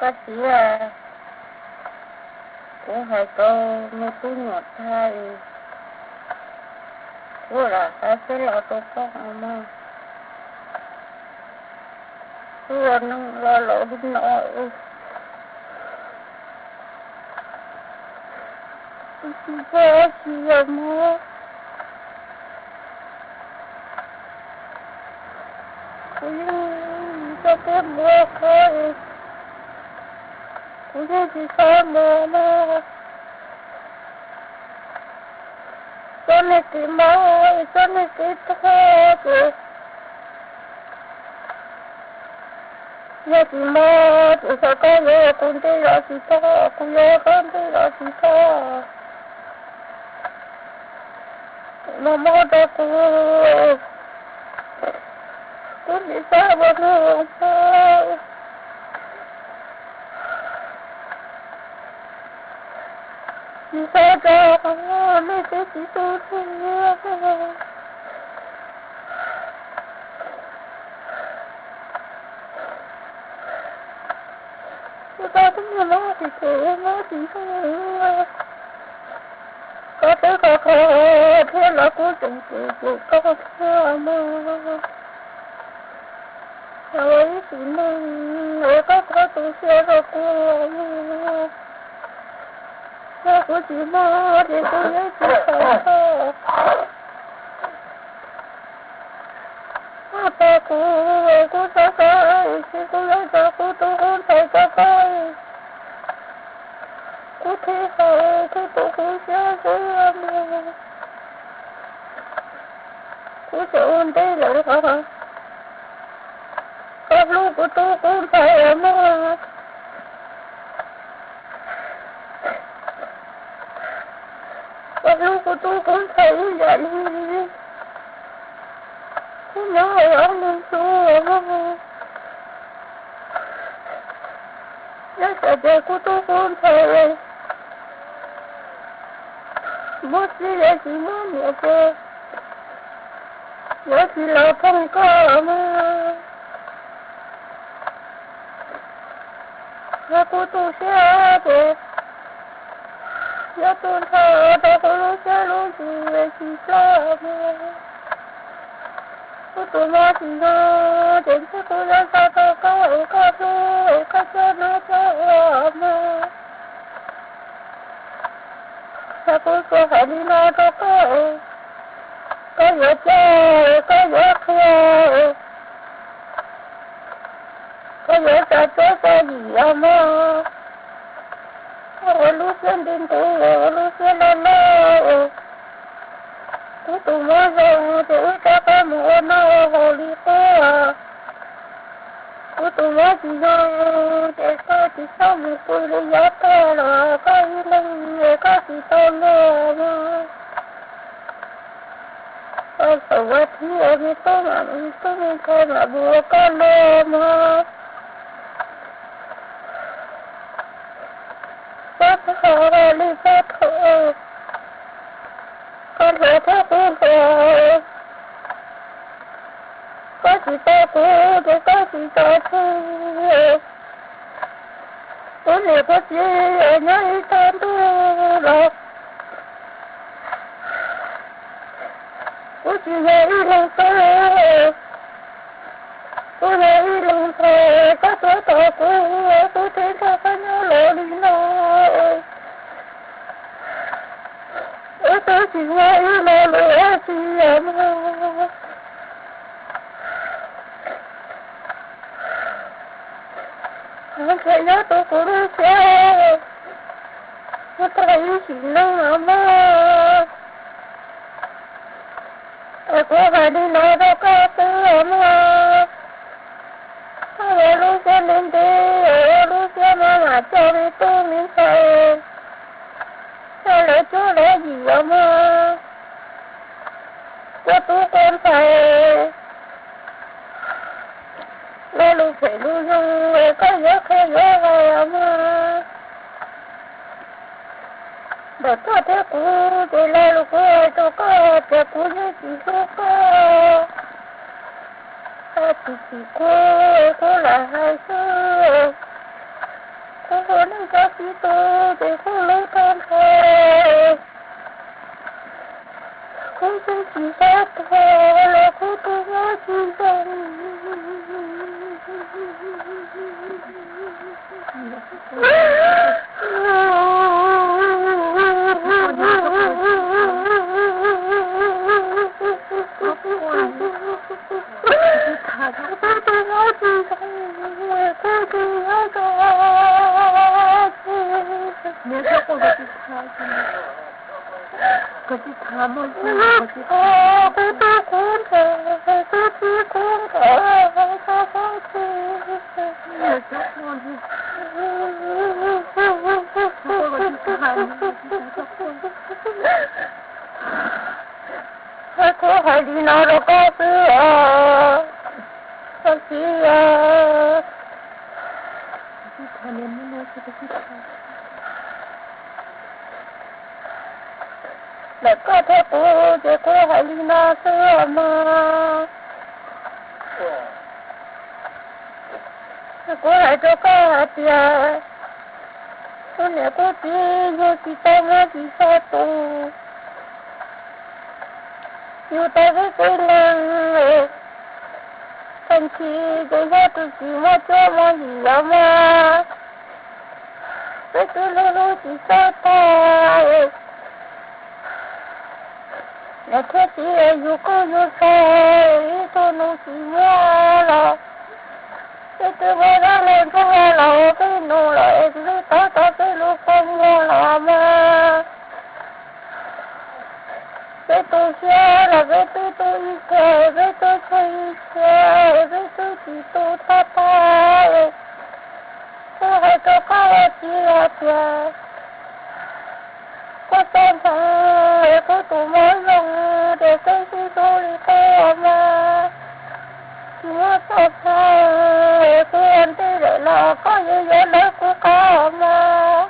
Koj txiv, kuv hais rau me tub nyuam tag, kuv lam hais xwb los rau koj mog. Wb ua neej los laus li no, tsis muaj dab tsi os mog. Kuv yeej tsis tau peb npua qhov, kuv yeej tsis xav mus mog. Txoj neej kev mob, txoj neej kev tuag ces yog tsis mob ces xyov koj yuav ua kuv ntej los tsis tau, kuv yuav ua koj ntej los tsis tau. Mob mob rau kuv, kuv tsis xav ua neeg mob. Tsis xav rau nej twb tsis tu thiab, kuv tau tub mob tsis tau mob tsis tau. Koj twb kho kho thiab los kuj tseem cem cem koj thiab mog. Ua ib tug neeg es koj txhob tu siab rau kuv mog. Yog kuv tsis mob ces kuv yeej tsis xav tau. Koj tau kuv, kuv xav xav ces kuv yuav tso kuv tus kub ntxhais rau koj, kuv thiaj haus kuv tus kub siab xwb mog. Kuv tseem ua ntej lawm os. Koj hlub kuv tus kub ntxhais mog. Koj hlub kuv tus kub ntxhais ib yam li kuv nyob hauv ob leeg xwb mog. Nyob tsam ces kuv tus kub ntxhais muaj txiv yuav tsis muaj niam ces yuav tsis los pheej koj mog. Yog kuv tu siab ces yuav tu nrho rau kuv lub siab lub ntsws tsis ploj mog. Kuv tus mob tsis yog ces ntshe kuv yuav xa rau koj es koj hlub es koj coj noj coj ua mog. Yog kuv tsuas hais li no rau koj, koj yuav coj, koj yuav qhia, koj yuav tsa cuab tsa yim os mog. Koj ua lub siab ntev ntev, ua lub siab loj loj. Kuv tus mob zoo ces wb rov qab mus ua noj ua haus li qub. Kuv tus mob tsis zoo ces koj tsis txhob mus pw li yav tag los koj ib leeg es koj tsis tau luag mog. Koj txawm ua txiv me tub, me tub me ntxhais mam mus ua koj luag mog. Txhob txhawj li txhob txhawj, koj hluas thiab kuv hluas. Koj tsis tau kuv ces koj tsis tau txog. Kuv niam kuv txiv nyob ib tog ntuj los kuv tsis yog ib leeg tub, kuv yog ib leeg ntxhais, koj tuav tos kuv, kuv thiaj nrog koj nyob los li no. Wb twb tsis muaj ib lo lus dab tsi os mog. Ntshe nyob rau kuv lub siab, kuv tau ib sim neej os mog. Es kuv hais li no rau koj xwb os mog. Koj ua lub siab ntev ntev, ua lub siab maj mam coj me tub me ntxhais, coj lawv cuab lawv yim os mog. Koj tub koj ntxhais, lo lus phem lus zoo koj yuav qhia yuav hais os mog. Ntawm koj thiab kuv ces lo lus kuv hais rau koj tias kuv yeej tsis hlub koj. Koj tsis tsim kuv, kuv lam hais xwb. Koj txiv tus ces kuj hlub tag nrho, kuv yeej tsis xav tuag los kuv tus mob tsis zoo. Kuv hais li no rau koj xwb os, koj txiv os. Ntawm koj thiab kuv ces kuv hais li no xwb os mog. Kuv hais rau koj hais tias kuv niam kuv txiv yug tsis tau muaj tsis tau tus, yug tau peb tsev neeg, tag nrho ces yog tus tsis muaj cuab muaj yig los mas peb twb hlub hlub tsis txawj tag. Niam thiab txiv yug koj yug txog ib tug nus tsis muaj los, peb twb muab dab laug ntxuaj los ua peb nus los es twb tau tau peb lub kua muag los mas. Peb tu siab los peb twb tu ib txhia, peb tu tsheej ib txhia, peb twb tsis tu tag tag. Kuv hais rau koj ua txiv hais tias koj txoj hmoo es kuv tus mob zoo ces peb sib hlub li qub mas tsis muaj txoj hmoo es kuv ua ntej lawm los koj yeej yuav lawv kuv qab mas.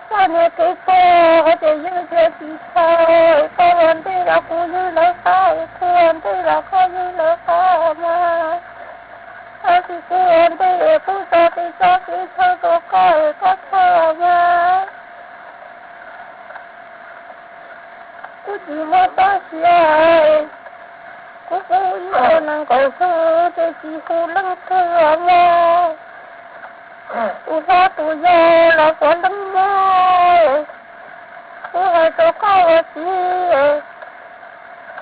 Koj niam kev txog ces yeej yuav tsis txhaum, koj ua ntej los kuv yeej lawv qab, kuv ua ntej los koj yeej lawv qab mas. Tab sis kuv ua ntej es kuv tso kev txoj kev chaw rau koj es koj txhawj mas. Kuv tsis muaj txoj sia, kuv pub ib ob nees nkaum xyoo ces tsis hu leej twg mog. Tus hlob tus yau los puav leej muaj. Kuv hais rau koj ua txiv,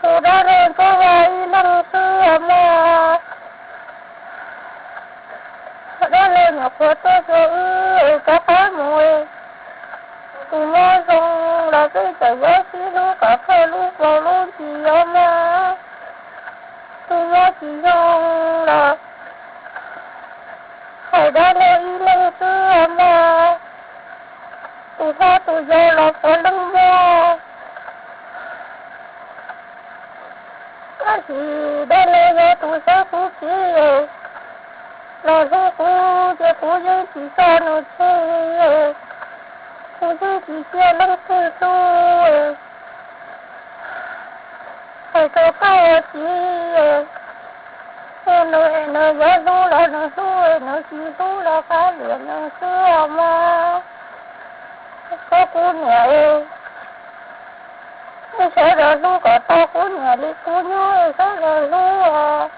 hu dab laug Ntsuab Vaj ib leeg xwb mog. Dab laug nyuam qhuav tuaj xyuas wb rov qab mus. Tus mob zoo los peb txawm yuav sib hlub kom kawg lub paus lub ntsis os mog. Tus mob tsis zoo los hais dab laug ib leeg xwb mog. Tus hlob tus yau los puav leej muaj. Tab sis dab laug yog tus xeeb kuv txiv los hlub kuv ces kuv yeej tsis tso nws tseg, kuv yeej tsis cia leej twg hlub. Hais rau koj ua txiv, nws, nws yuav hlub los nws hlub, nws tsis hlub los kav liam nws xwb mog. Koj kuv niam, nej sawv daws hlub kom tau kuv niam li kuv nyob, sawv daws hlub os.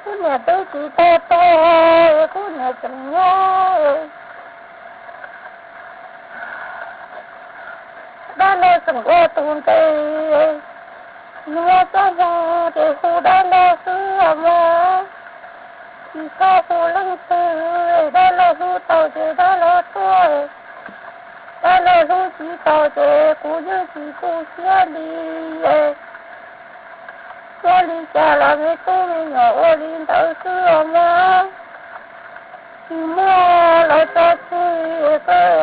Kuv niam twb tsis tau tuag, kuv niam tseem nyob. Dab laug tseem ua tus ntev, muaj txoj hmoo ces hu dab laug xwb mog. Tsis txhob hu leej twg, dab laug hlub tau ces dab laug tuaj, dab laug hlub tsis tau ces kuv yeej tsis tu siab li. Ua li cas los me tub me nyuam ua li ntawd xwb mog. Tsis muaj los tso tseg, koj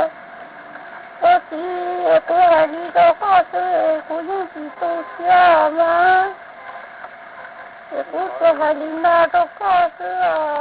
ua txiv kuv hais li rau koj xwb, kuv yeej tsis tu siab mog. Es kuv tsuas hais li no rau koj xwb os.